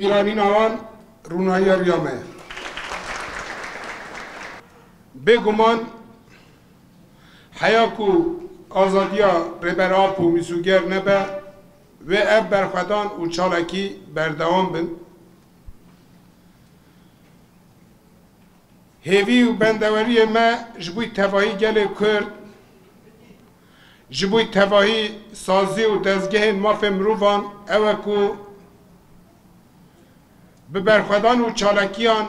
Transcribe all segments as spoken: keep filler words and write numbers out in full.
Bîranîna wan rûnahiya riya me ye. Bêguman heya ku azadiya Rêber Apo mîsoger nebe, wê ev berxwedan û çalakî berdewam bin. Hêvî û bendeweriyê me ji bo tevahî gelê Kurd, ji bo tevahî sazî û dezgehên mafê mirovan ew e ku bi berxwedan û çalakiyan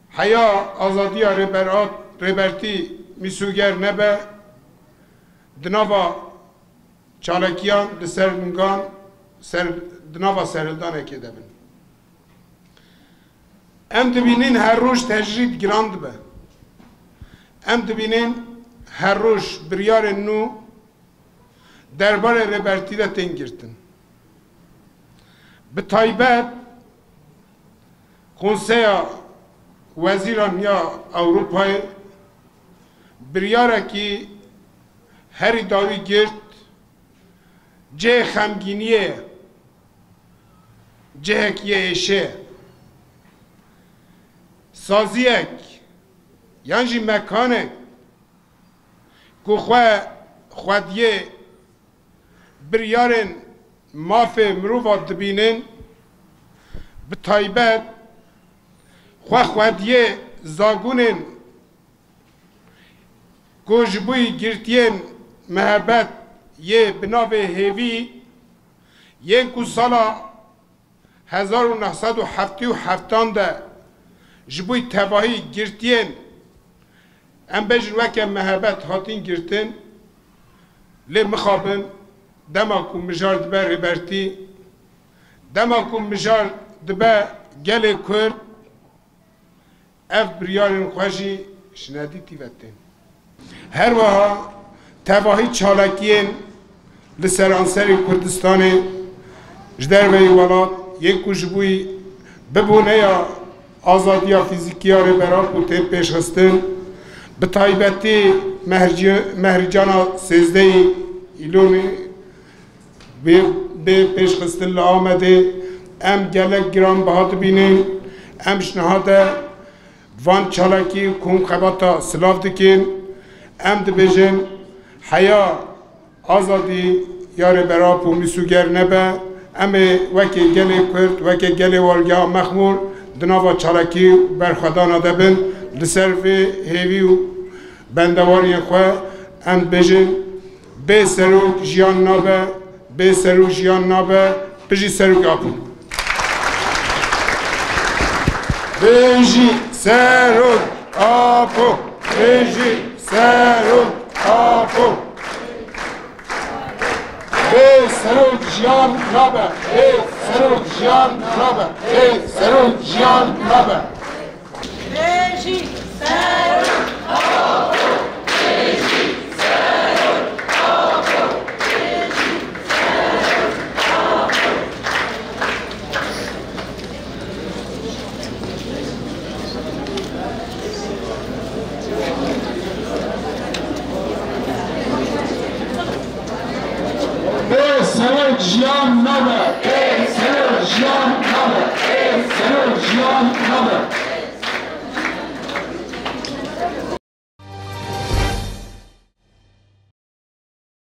heya azadiya Rêber At-, Rêbertî mîsoger nebe, di nava çalakiyan li ser lingan ser, di nava serhildanekê de bin. Em dibînin her roj tecrîd giran dibe. Em dibînin her roj biryarên nû derbarê Rêbertî de tên girtin. Bi taybet Konseya Wezîran ya Ewropayê biryarekî herî dawî girt, cihê xemgîniyê ye, cihek yê êşê ye. Saziyek yan jî mekanek ku xwe xwediyê biryarên mafê mirova dibînin, bi taybet xwe xwediyê zagûnên ku ji bo girtiyên mehebet yê bi navê hêvî yên ku sala hezar û neh sed û heftê û heftan de ji bo tevahî girtiyên, em bêjin, weke mehebet hatin girtin, lê mixabin dema ku mijar dibe Rêbertî, dema ku mijar dibe gelê Kurd, ev biryarên xwe jî ji nedîtî ve tên. Her wiha tevahî çalakiyên li seranserê Kurdistanê ji derveyî welat yên ku ji bo bibûneya azadiya fîzîkî ya Rêber Apo tên pêşxistin, bi taybetî mehrci-, mehricana sêzdehê Îlonê bê, bê pêşxistin li Amedê, em gelek giranbiha dibînin. Em ji niha de van çalakî û komxebata silav dikin. Em dibêjin, heya azadî ya Rêber Apo mîsoger nebe. Em ê wekî gelê Kurd, wekî gelê Walgeha Mexmûr di nava çalakî û berxwedana de bin. Li ser vê hêvî û bendewariyên xwe em dibêjin, bê serok jiyan nabe, bê serok jiyan nabe, bijî serok Apo. Bijî serok Apo, bijî serok Apo. Bê serok jiyan nabe, bê serok jiyan nabe, bê serok jiyan nabe. Bijî serok Apo, bijî serok Apo, bijî serok Apo. Bê serok jiyan nabe. Bê serok jiyan nabe. Bê serok jiyan nabe.